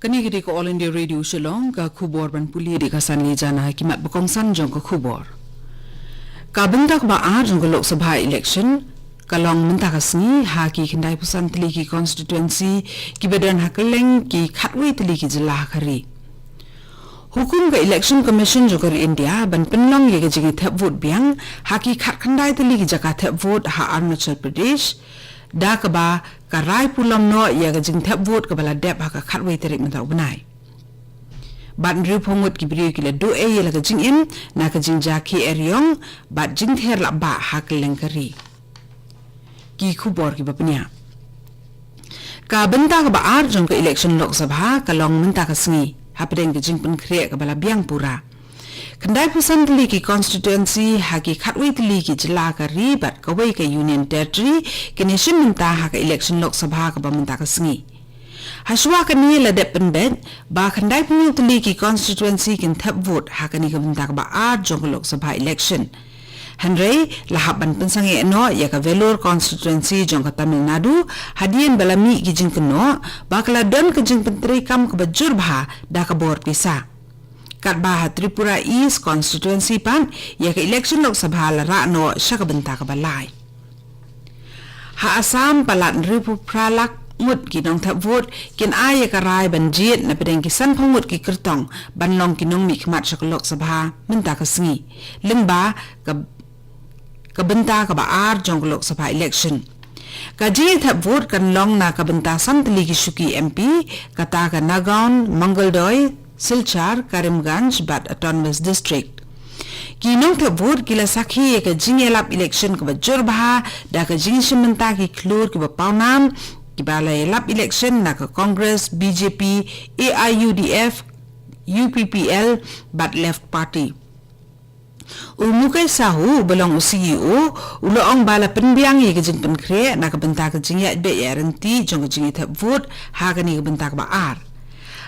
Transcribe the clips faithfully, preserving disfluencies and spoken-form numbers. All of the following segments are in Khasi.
Kane ka dei ka All India Radio Shillong, ka khubor ban pule da ka Sanli Jana. Ki mat ba kongsan jong ka khubor. Ka bynta kaba ar jong ka Lok Sabha election ka long mynta ka sngi ha ki khyndai phew san tylli ki constituency kiba don ha kylleng ki khatwei tylli ki jylla ha ka ri. Hukum ka Election Commission jong ka ri India ban pynlong ïa ka jingthep vote biang ha ki khatkhyndai tylli ki jaka thep vote ha Arunachal Pradesh, da kaba ka rai pulom noh ïa ka jingthep vote kaba la dep ha ka khatwei tarik mynta u bnai. Bad hynriew phew ngut ki briew ki la duh ei ïa la ka jingim na ka jingjia kiew ïong bad jingther lah bah ha kylleng ka ri. Ki khubor kiba pynïaid. Ka bynta kaba ar jong ka election Lok Sabha ka long mynta ka sngi hapdeng ka jingpynkhreh kaba la biang pura. Khyndai phew san tylli ki constituency ha ki khatwei tylli ki jylla ka ri bad kawei ka Union Territory kin ïashim bynta ha ka election Lok Sabha kaba mynta ka sngi. Hashwa kane la dep pynbeit ba khyndai phew tylli ki constituency kin thep vote ha kane ka bynta kaba ar jong ka Lok Sabha election. Hynrei la hap ban pynsangeh noh ïa ka Vellore constituency jong ka Tamil Nadu hadien ba la mih ki jingkynnoh ba ka la don ka jingpyntreikam kaba jur bha da ka bor pisa. Katba ha Tripura East constituency pat ïa ka election Lok Sabha la rah noh sha ka bynta kaba lai. Ha Assam palat hynriew phew phra lak ngut ki nongthep vote kin ai ïa ka rai ban jied napdeng ki san phew ngut ki kyrtong ban long ki nongmihkhmat sha ka Lok Sabha mynta ka sngi, lyngba ka, ka bynta kaba ar jong ka Lok Sabha election. Ka jingthep vote kan long na ka bynta san tylli ki shuki M P, kata ka Nagaon, Mangaldoy, Silchar, Karimganj bad Autonomous District. Ki nongthep vote ki la sakhi ïa ka jingïalap election kaba jur bha da ka jingshim bynta ki khlur kiba pawnam, kiba la ïalap election na ka Congress, B J P, A I U D F, U P P L bad Left Party. U Mukesh Sahu uba long u C E O u la ong ba la pynbiang ïa ka jingpynkhreh na ka bynta ka jingïaid beit ïaid ryntih jong ka jingthep vote ha kane ka bynta kaba ar.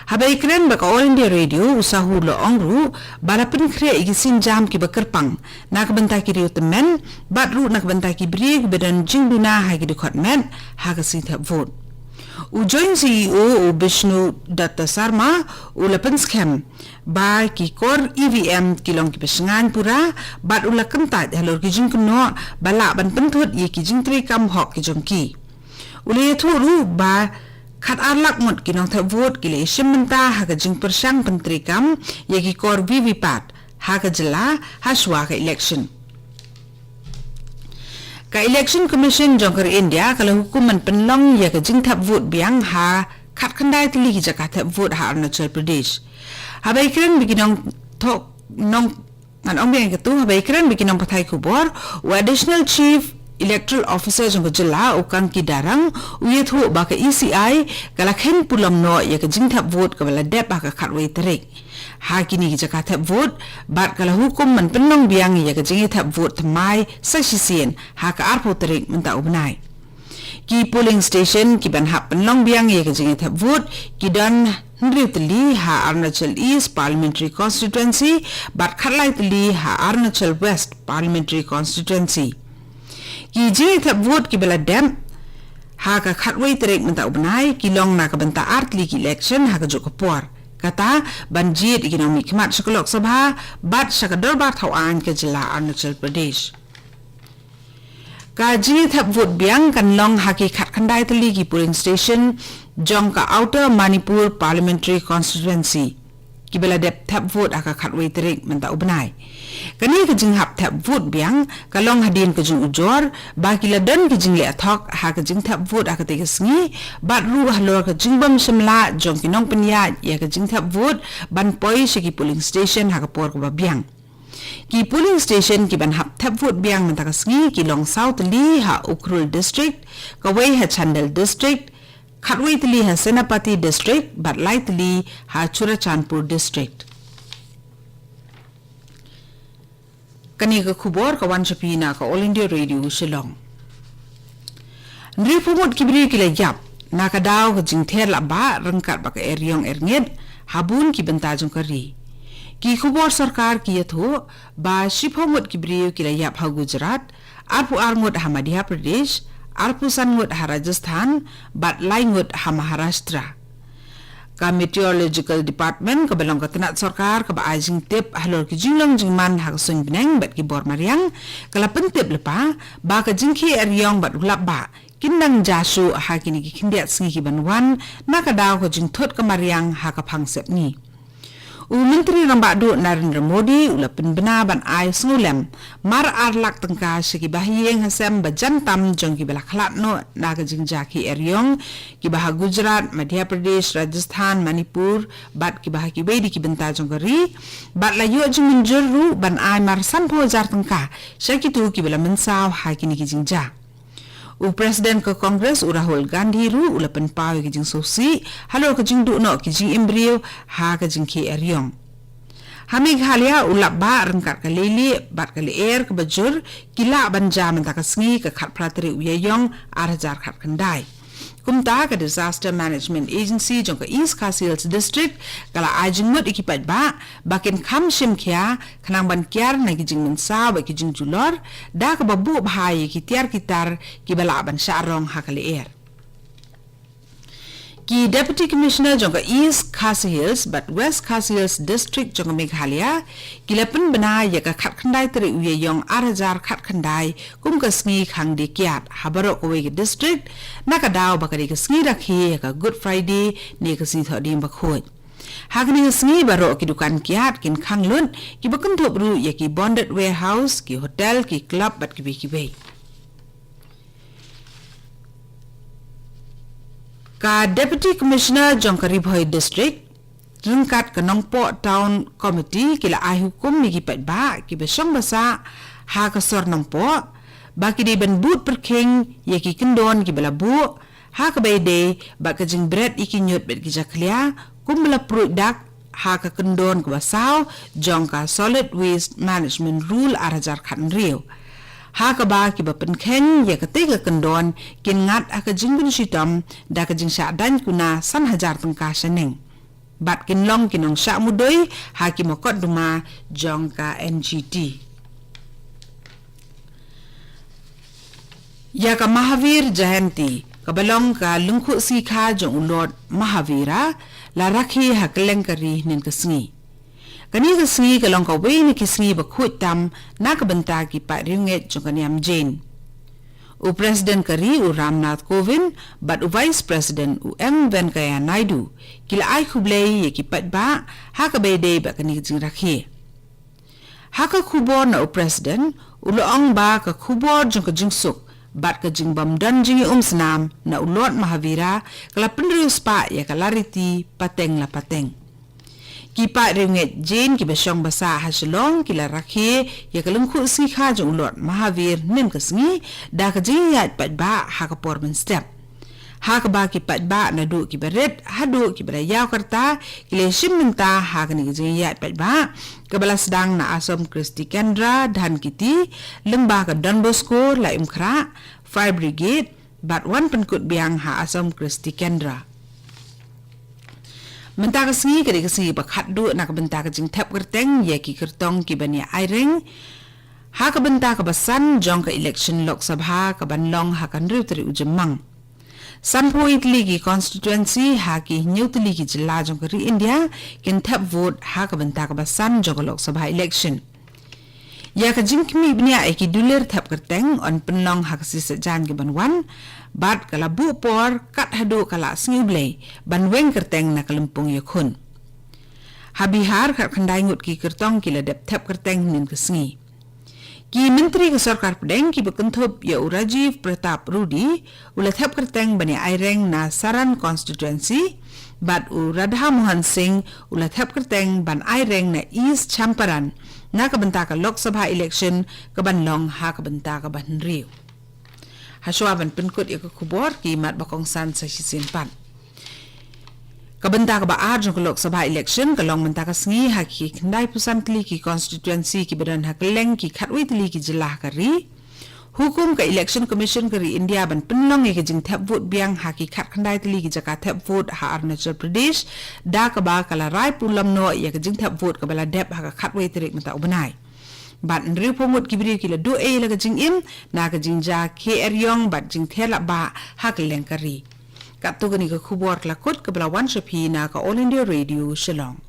Haba ïakren bad ka All India Radio, u Sahu u la ong ruh ba la pynkhreh ïa ki sienjam kiba kyrpang na ka bynta ki riewtymmen bad ruh na ka bynta ki briew kiba don jingduna ha ki dkhot met ha ka jingthep vote. U Joint C E O u Bishnu Datta Sharma u la pynskhem ba ki kor E V M ki long kiba shngaiñ pura bad u la kyntait halor ki jingkynnoh ba lah ban pynthut ïa ki jingtreikam hok ki jong ki. U la ïathuh ruh ba khatar lak ngut ki nongthep vote ki la ïashim bynta ha ka jingpyrshang pyntreikam ïa ki kor V V P A T ha ka jylla hashwa ka election. Ka Election Commission jong ka ri India ka la hukum ban pynlong ïa ka jingthep vote biang ha khatkhyndai tylli ki jaka thep vote ha Arunachal Pradesh. Haba ïakren bad ki nongthoh nong ngan ong biang ïa katu, haba ïakren bad ki nongpathai khubor, u Additional Chief Electoral Officer jong ka jylla u Kanki Darang u ïathuh ba ka E C I ka la kheiñ pulom noh ïa ka jingthep vote kaba la dep ha ka khatwei tarik ha kine ki jaka thep vote bad ka la hukum ban pynlong biang ïa ka jingthep vote thymmai sa shisien ha ka arphew tarik mynta u bnai. Ki polling station kiban hap pynlong biang ïa ka jingthep vote ki don hynriew tylli ha Arunachal East Parliamentary Constituency bad khatlai tylli ha Arunachal West Parliamentary Constituency. Ki jingthep vote kiba la dep ha ka khatwei tarik mynta u bnai ki long na ka bynta ar tylli ki election ha kajuh ka por, kata ban jied ïa ki nongmihkhmat sha ka Lok Sabha bad sha ka Dorbar Thaw Aiñ ka jylla Arunachal Pradesh. Ka jingthep vote biang kan long ha ki khatkhyndai tylli ki polling station jong ka Outer Manipur Parliamentary Constituency kiba la dep thep vote ha ka khatwei tarik mynta u bnai. Kane ka jinghap thep vote biang ka long hadien ka jingujor ba ki la don ka jingleh thok ha ka jingthep vote ha katei ka sngi bad ruh halor ka jingbym shym lah jong ki nongpynïaid ïa ka jingthep vote ban poi sha ki polling station ha ka por kaba biang. Ki polling station kiban hap thep vote biang mynta ka sngi ki long saw tylli ha Ukhrul District, kawei ha Chandel District, khatwei tylli ha Senapati District bad lai tylli ha Churachandpur District. Kane ka khubor ka wan sha phi na ka All India Radio Shillong. Hynriew phew ngut ki briew ki la ïap na ka daw ka jingther lah bah ryngkat bad ka eriong erngit ha bun ki bynta jong ka ri. Ki khubor sorkar ki ïathuh ba shiphew ngut ki briew ki la ïap ha Gujarat, arphew ar ngut ha Madhya Pradesh, arphew san ngut ha Rajasthan bad lai ngut ha Maharashtra. Ka Meteorological Department, kaba long ka tnat sorkar kaba ai jingtip halor ki jinglong jingman ha ka suiñ bneng bad ki bor mariang, ka la pyntip lypa ba ka jingkhih eriong bad u lapbah kin dang jia shuh ha kine ki khyndiat sngi ki ban wan, na ka daw ka jingthut ka mariang ha ka phang sepngi. U Myntri Rangbah Duh Narendra Modi u la pynbna ban ai sngewlem mar ar lak tyngka sha ki bahaïing hasem ba jan tam jong ki ba la khlad noh na ka jingjia khih eriong, ki ba ha Gujarat, Madhya Pradesh, Rajasthan, Manipur, bad ki ba ha kiwei de ki bynta jong ka ri, bad la ïoh jingmynjur ruh ban ai mar sanphew hajar tyngka sha kito ki ba la mynsaw ha kine ki jingjia. U President ka Congress u Rahul Gandhi ruh u la pynpaw ïa ka jingsngewsih halor ka jingduh noh ki jingim briew ha ka jingkhih eriong. Ha Meghalaya, u lapbah ryngkat ka leilieh bad ka lyer kaba jur ki lah ban jia mynta ka sngi, ka khatphra tarik u Ïaïong ar hajar khatkhyndai. Kumta, ka Disaster Management Agency jong ka East Khasi Hills District ka la ai jingmut ïa ki paidbah ba kin kham shim khia khnang ban kiar na ki jingmynsaw bad ki jingjulor, da kaba buh bha ïa ki tiar ki tar ki ba lah ban shah rong ha ka lyer. Ki Deputy Commissioner jong ka East Khasi Hills bad West Khasi Hills District jong ka Meghalaya ki la pynbna ïa ka khatkhyndai tarik u Ïaïong ar hajar khatkhyndai kum ka sngi khang die kiad ha baroh kawei ka district, na ka daw ba ka dei ka sngi rakhe ïa ka Good Friday ne ka Sngi Thohdieng Bakhuid. Ha kane ka sngi, baroh ki dukan kiad kin khang lut, ki ba kynthup ruh ïa ki bonded warehouse, ki hotel, ki club bad kiwei kiwei. Ka Deputy Commissioner jong ka Ri Bhoi District ryngkat ka Nongpoh Town Committee ki la ai hukum ïa ki paidbah ki ba shong ba sah ha ka sor Nongpoh ba ki dei ban bud pyrkhing ïa ki kyndon ki ba la buh, ha kaba ïadei bad ka jingbret ïa ki ñiut bad ki jakhlia kum ba la pruid dak ha ka kyndon kaba saw jong ka Solid Waste Management Rule ar hajar khathynriew. Ha kaba ki ba pynkheiñ ïa katei ka kyndon kin ngat ha ka jingbun shitom da ka jingshah daiñ kuna san hajar tyngka shaneng. Bad kin long ki nongshah mudui ha ki mokotduma jong ka N G T. Ïa ka Mahavir Jayanti, kaba long ka lyngkhuh sngi kha jong u Lord Mahavira, la rakhe ha kylleng ka ri hynnin ka sngi. Kane ka sngi ka long kawei na ki sngi ba khuid tam na ka bynta ki paid riewngeit jong ka niam Jain. U President ka ri u Ramnath Kovind bad u Vice President u M Venkaiah Naidu ki la ai khublei ïa ki paidbah ha kaba ïadei bad kane ka jingrakhe. Ha ka khubor na u President, u la ong ba ka khubor jong ka jingsuk bad ka jingbym don jingïaumsnam na u Lord Mahavira ka la pynriewspah ïa ka lariti pateng la pateng. Ki paid riewngeit Jain ki ba shong ba sah ha Shillong ki la rakhe ïa ka lyngkhuh sngi kha jong u Lord Mahavir hynnin ka sngi da ka jingïaid paidbah ha ka por mynstep. Ha kaba ki paidbah naduh ki barit haduh ki ba la ïaw ka rta ki la shim bynta ha kane ka jingïaid paidbah kaba la sdang na Assam Christi Kendra, Dhankheti, lyngba ka Don Bosco, Laitumkhrah, Fire Brigade, bad wan pynkut biang ha Assam Christi Kendra. Mynta ka sngi ka dei ka sngi ba khatduh na ka bynta ka jingthep kyrteng ïa ki kyrtong ki ban ïa aireng ha ka bynta kaba san jong ka election Lok Sabha ka ban long ha ka hynriew tarik u Jymmang. Sanphew tylli ki constituency ha ki hynñiew tylli ki jylla jong ka ri India kin thep vote ha ka bynta kaba san jong ka Lok Sabha election. Ïa ka jingkhmih bniah ïa ki dulir thep kyrteng yn pynlong ha ka sngi Saitjaiñ ka ban wan, bad ka la buh por kat haduh ka la sngi U Blei ban weng kyrteng na ka lympung ïakhun. Ha Bihar, khatkhyndai ngut ki kyrtong ki la dep thep kyrteng hynnin ka sngi. Ki myntri ka sorkar pdeng ki ba kynthup ïa u Rajiv Pratap Rudy u la thep kyrteng ban ïa aireng na Saran constituency, bad u Radha Mohan Singh u la thep kyrteng ban aireng na East Champaran, na ka bynta ka Lok Sabha election ka ban long ha ka bynta kaba hynriew. Hashwa ban pynkut ïa ka khubor, ki mat ba kongsan sa shisien pat. Ka bynta kaba ar jong ka Lok Sabha election ka long mynta ka sngi ha ki khyndai phew san tylli ki constituency ki ba don ha kylleng ki khatwei tylli ki jylla ha ka ri. Hukum ka Election Commission ka ri India ban pynlong ïa ka jingthep vote biang ha ki khatkhyndai tylli ki jaka thep vote ha Arunachal Pradesh, da kaba ka la rai pulom noh ïa ka jingthep vote kaba la dep ha ka khatwei tarik mynta u bnai. Bad hynriewphew ngut ki briew ki la duh ei la ka jingim na ka jingjia khih eriong bad jingther lapbah ha kylleng ka ri. Katto katne ka khubor ka la kut kaba la wan sha phi na ka All India Radio Shillong.